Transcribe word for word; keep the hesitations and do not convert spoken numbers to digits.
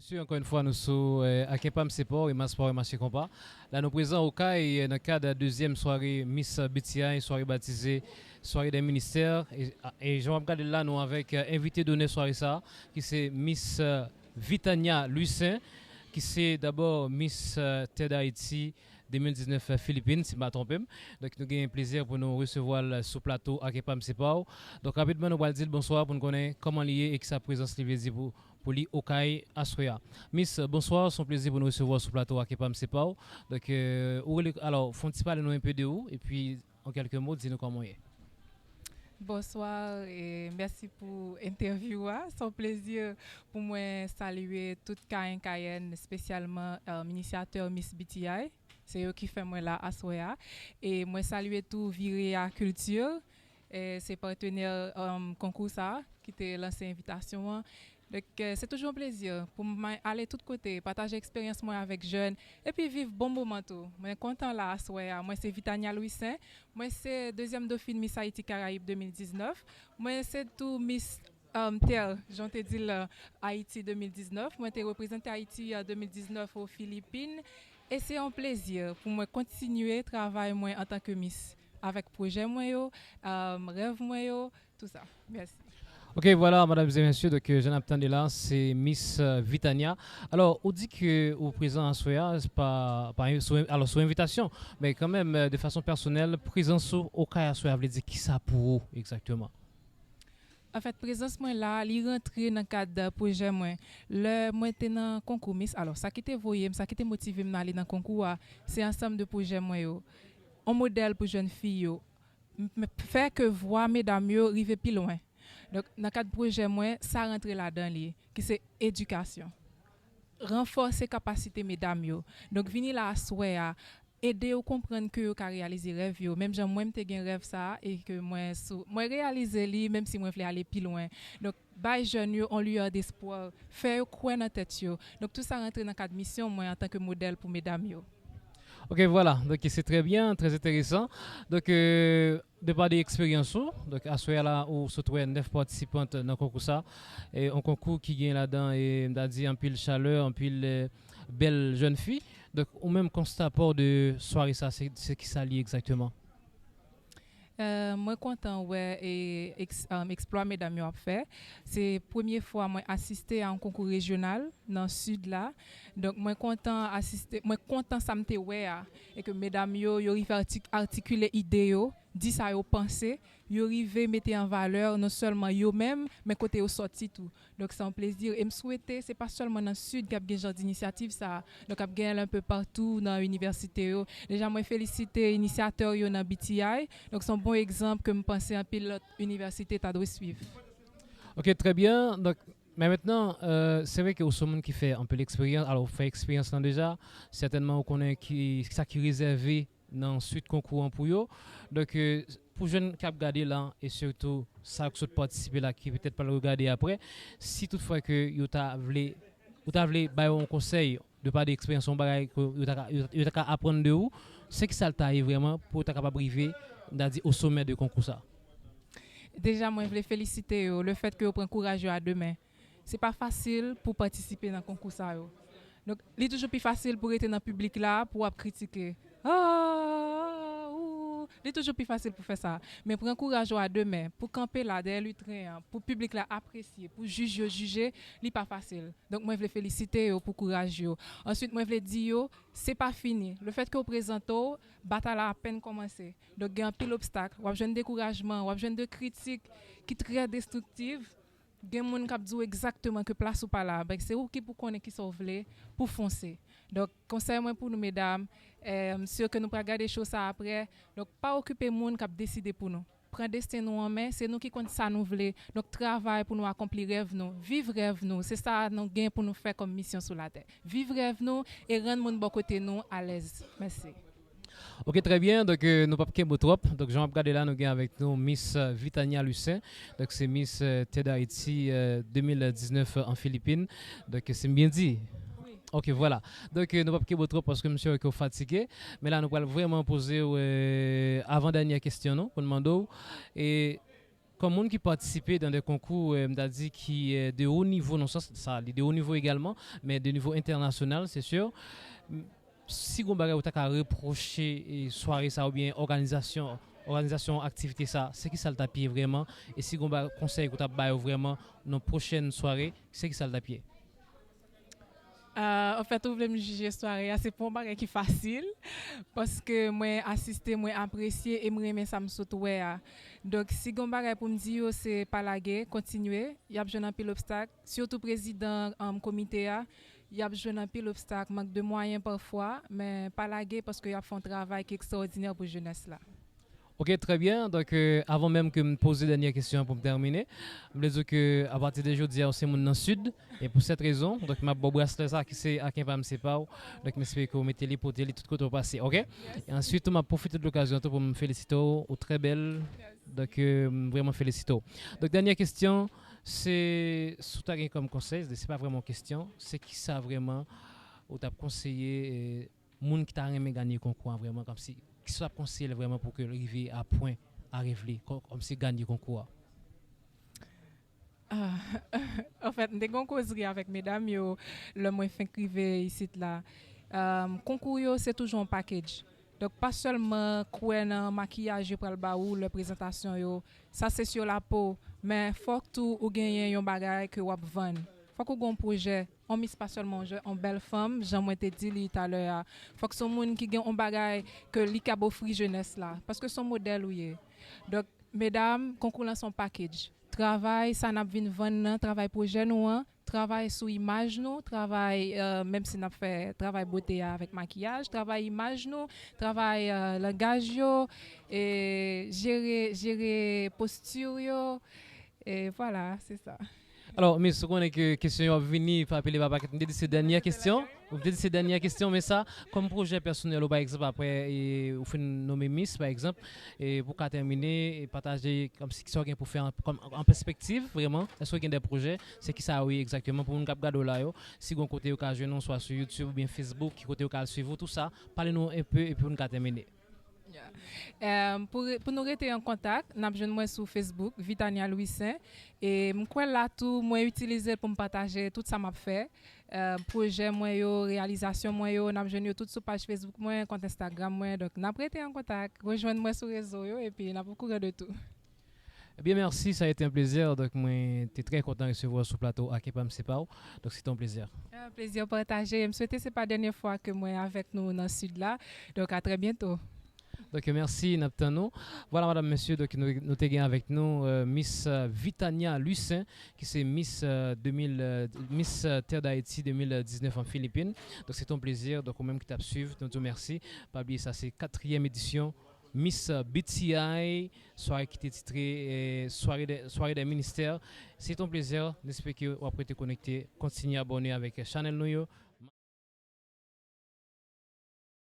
Mesye, ankò yon fwa, nou sou eh, Ak Enpa M Se Pa W, e Mas Pa W, e Mache Konpa. La, nou prezan Okay eh, nan kad dezyèm sware Miss B T I, sware batize Soirée des Ministères. E, e jan w ap gade l la, nou avèk eh, envite donè sware sa a, ki se Miss eh, Vitania Louissaint, ki se dabò Miss eh, Terre d'Haïti de mil diznèf Filipin, si m pa twonpe m. Donk, nou gen plezi pou nou resevwa l sou plato Ak Enpa M Se Pa W. Donk, rapidman, nou pral di l bonswa pou n konnen kòman li ye e kisa prezans li vle di pou, pou li Okay aswè a. Miss, bonswa, se yon plezi pou nou resevwa w sou plato Ak Enpa M Se Pa W. Donk, euh, ou rele, alò, fè yon ti pale nou enpe de ou, epi, an kèlke mo, di nou kòman w ye. Bonswa e mèsi pou entèvyou a. Se yon plezi pou mwen salye tout Kayen Kayèn, espesyalman um, inisyatè Miss B T I. Se yo ki fè mwen la aswè a. E mwen salye tou Vire a Kilti, e se patnè um, konkou sa a ki te lanse envitasyon an. Donk, eh, se toujou yon plezi pou mwen ale tout kote, pataje eksperyans mwen avèk jèn, epi viv bon moman tou. Mwen kontan la aswè a. Mwen se Vitania Louissaint. Mwen se dezyèm dofin Miss Haïti Caraïbes de mil diznèf. Mwen se tou Miss um, Terre, jan w te di l, Ayiti de mil diznèf. Mwen te reprezante Ayiti an de mil diznèf o Filipin. E se yon plezi pou mwen kontinye travay mwen antanke Miss avèk pwojè mwen yo, um, rèv mwen yo, tout sa. Mèsi. Ok, vwala, medam e mesye, donk, euh, jan n ap tande la, se Miss euh, Vitania. Alò, ou di ke ou prezan aswè a, pa, pa, sou, alò, sou envitasyon, men kanmenm, euh, de fason pèsonèl, prezans ou Okay aswè a vle di kisa pou ou egzakteman? Anfèt, prezans mwen la, li rantre nan kad pwojè mwen. Lè mwen te nan konkou Miss, alò, sa ki te voye m, sa ki te motive m nan ale nan konkou a, se ansanm de pwojè mwen yo. On modèl pou jèn fi yo, m- m- fè ke vwa medam yo rive pi lwen. Donk, nan kad pwojè mwen, sa rantre ladan li, ki se edikasyon. Ranfòse kapasite medam yo. Donk, vini la aswè a, ede yo konprann ke yo ka reyalize rèv yo. Menm jan mwen, m te gen rèv sa a, e ke mwen, sou, mwen reyalize li, menm si mwen vle ale pi lwen. Donk, bay jèn yo on liyè despwa, fè yo kwè nan tèt yo. Donk, tout sa rantre nan kad misyon mwen antanke modèl pou medam yo. Ok, vwala. Donk, se trè byen, trè enteresan. Donk, euh, de pa de eksperyans ou, donk, aswè a la, ou sot wè nèf patisipant nan konkou sa. E yon konkou ki gen ladan, e m ta di, anpil chalè, anpil euh, bèl jèn fi. Donk, ou menm, konsta pa w de sware sa, se, se kisa li ye egzakteman? Euh, mwen kontan wè e eks, um, eksplwa medam yo ap fè. Se premye fwa mwen asiste a yon konkou rejyonal nan sid la. Donk mwen kontan asiste, mwen kontan sa m te wè a. E ke medam yo, yo rive artik, atikile ide yo, di sa yo panse, yo rive mete an valè non sèlman yo menm, men kote yo sòti tou. Donk se yon plezi. E m swete se pa sèlman nan sid k ap gen jan d inisyativ sa a. Donk ap gen l enpe patou nan inivèsite yo. Deja mwen felisite inisyatè yo nan B T I. Donk se yon bon egzanp ke m panse anpil lòt inivèsite ta dwe swiv. Ok, trè byen. Donk, men mentnan, euh, se vre ke ou se yon moun ki fè anpil eksperyans. Alò, ou fè eksperyans lan deja. Sètènman, ou konnen ki, sa ki rezève nan swit konkou an pou yo. Donk, euh, pou jèn k ap gade la, e sitou sa k sot patisipe la, ki petèt pral regade apre, si toutfwa ke yo ta vle, ou ta vle ba yo yon konsèy, de pa de eksperyans, yon bagay ke yo ta ka, yo, yo ta ka aprann de ou, se kisa l ta ye vrèman pou yo ta kapab rive, n ta di, o somè de konkou sa? Deja, mwen vle felisite yo, lefèt ke yo pran kouraj yo a de men. Se pa fasil pou patisipe nan konkou sa yo. Donk, li toujou pi fasil pou rete nan piblik la, pou w ap kritike. Ah, ou. Li toujou pi fasil pou fè sa. Men pran kouraj ou a de men, pou kanpe la dèyè litren an, pou piblik la apresye, pou jij yo jije, li pa fasil. Donk, mwen vle felisite yo pou kouraj yo. Answit, mwen vle di yo, se pa fini. Lefèt ke w prezante w, batay la apèn kòmanse. Donk, gen anpil obstak. W ap jwenn dekourajman, w ap jwenn de kritik ki trè destriktif. Gen moun k ap di w egzakteman ke plas ou pa la. Donk, se ou ki pou konnen kisa w vle pou fonse. Donk, konsèy mwen pou nou, medam, eh, m si ke nou pral gade cho sa apre. Donk, pa okipe moun k ap deside pou nou. Pran desten nou an men, se nou ki konn sa nou vle. Donk, travay pou nou akonpli rèv nou. Viv rèv nou. Se sa nou gen pou nou fè kòm misyon sou latè. Viv rèv nou e rann moun bò kote nou alèz. Mèsi. Ok, trè byen. Donk, euh, nou p ap kenbe w twòp. Donk, jan w ap gade la, nou gen avèk nou Miss euh, Vitania Lucin. Donk, se Miss euh, Terre d'Haïti euh, de mil diznèf an Filipin. Donk, si m byen di? Ok, vwala. Donk, euh, nou p ap kenbe w twòp paske m si ke w fatige. Men la, nou pral vrèman poze w euh, avan dènyè kesyon nou, pou n mande w. E kòm moun ki patisipe dans des concours, euh, m ta di ki, euh, de haut niveau, nan sans sa, li de haut niveau également, mais de niveau international, c'est sûr. M, si gon bagay ou ta ka repwoche, e, sware sa oubyen òganizasyon, òganizasyon aktivite sa, se ki sa l t ap ye vrèman? E si gon ba-, konsèy ou t ap ba yo vrèman nan pwochèn sware, se ki sa l t ap ye? Ah, anfèt, ou vle m jije sware a, se pa yon bagay ki fasil, paske mwen asiste, mwen apresye e m renmen sa m sot wè a. Donk, si gon bagay pou m di yo, se pa lage, kontinye, y ap jwenn anpil obstak, sitou prezidan, um, komite a, y ap jwenn anpil obstak, mank de mwayen pafwa, men pa lage paske y ap fè yon travay ki ekstraòdinè pou jenès la. Ok, très bien. Donk, euh, avan menm ke m poze dènyè kesyon an pou m tèmine, m vle di ke apati de jodi a, ou se moun nan Sid, e pou sèt rezon, donk m ap ba w braslè sa ki se Aken pa m se pa w. Donk, m espere ke w mete li, pote li tout kote w pase, ok? E answit, tou, m ap pwofite de lokazyon tou pou m felisite w, ou trè bèl. Donk, euh, m vrèman felisite w. Donk, dènyè kesyon, se si w ta gen kòm konsèy, se pa vrèman yon kesyon, se kisa vrèman ou t ap konseye, euh, moun ki ta renmen ganye konkou an vrèman, kòmsi, kisa w ap konseye l vrèman pou ke l rive a pwen a rèv li, kò-, kòmsi ganye konkou a? Ah, anfèt, m te gen yon kozri avèk medam yo lè mwen fenk rive isit la. Um, konkou yo, se toujou yon package. Donk, pa sèlman kwè nan makiyaj yo pral ba ou lè prezantasyon yo. Sa, se sur la peau. Men fòk tou ou genyen yon bagay ke w ap vann. Fòk ou gen yon pwojè. On mis pa sèlman yon jè, on bèl fanm, jan mwen te di li talè a. Fòk se yon moun ki gen yon bagay ke li kab ofri jenès la. Paske se yon modèl ou ye. Donk, medam, konkou lan se yon package. Travay sa n ap vin vann nan, travay pwojè nou an, travay sou imaj nou, travay, euh, menm si n ap fè travay bote a avèk makiyaj, travay imaj nou, travay, euh, langaj yo, e jere, jere posti yo, e vwala, se sa. Alò, Miss, ou konnen ke kesyon yo ap vini pa pile pa pakèt. M te di se dènyè kesyon. M te di se dènyè kesyon, men sa, kòm pwojè pèsonèl ou, pa egzanp, apre, e, ou fin nonmen Miss, pa egzanp, e pou w ka tèmine, e pataje kòmsi kisa w gen pou fè an, kòm, an pèspektiv, vrèman, èske w gen de pwojè, se kisa yo ye egzakteman, pou moun k ap gade w la yo, si gon kote yo ka jwenn ou, swa sou YouTube oubyen Facebook, ki kote yo ka al swiv ou, tou sa, pale nou enpe, epi pou n ka tèmine. Yeah. Em, pou, re- pou nou rete an kontak, n ap jwenn mwen sou Facebook, Vitania Louissaint. E m kwè la tou, mwen itilize l pou m pataje tout sa m ap fè. Em, pwojè mwen yo, reyalizasyon mwen yo, n ap jwenn yo tout sou paj Facebook mwen, kont Instagram mwen. Donk, n ap rete an kontak. Rejwenn mwen sou rezo yo, epi n ap okouran de tou. Ebyen, mèsi, sa a été un plaisir. Donk, mwen te trè kontan resevwa w sou plato Aken pa m se pa w. Donk, se te yon plezi. Ah, plezi pataje. M swete se pa dènyè fwa ke mwen avèk nou nan Sid la. Donk, à très bientôt. Donk, mèsi, n ap tann ou. Vwala, madam, mesye, donk, nou, nou te gen avèk nou, euh, Miss, euh, Vitania Lucin, ki se Miss, euh, de mil, euh, Miss, euh, Terre d'Haïti de mil diznèf an Filipin. Donk, se te yon plezi. Donk, ou menm ki t ap swiv, nou di w mèsi. Pa bliye, sa se katriyèm edisyon Miss, euh, B T I, sware ki te titre, euh, Soirée des, Soirée des Ministères. Se te yon plezi. Nou espere ke w ap rete konekte. Kontinye abòne avèk chanèl nou yo.